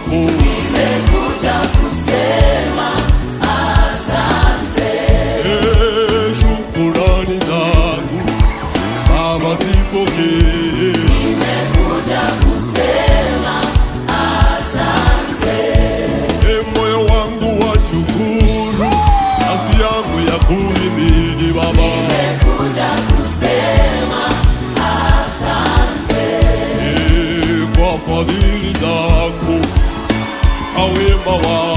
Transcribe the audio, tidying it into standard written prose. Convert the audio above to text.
zako. Nimekuja kusema asante. Eh, shukurani zangu Baba zipokee. Nimekuja kusema asante. E, moyo wangu wa shukuru, nafsi yangu ya kuhimidi Baba. Nimekuja kusema asante. E, kwa fadhili zako, kwa wema wako.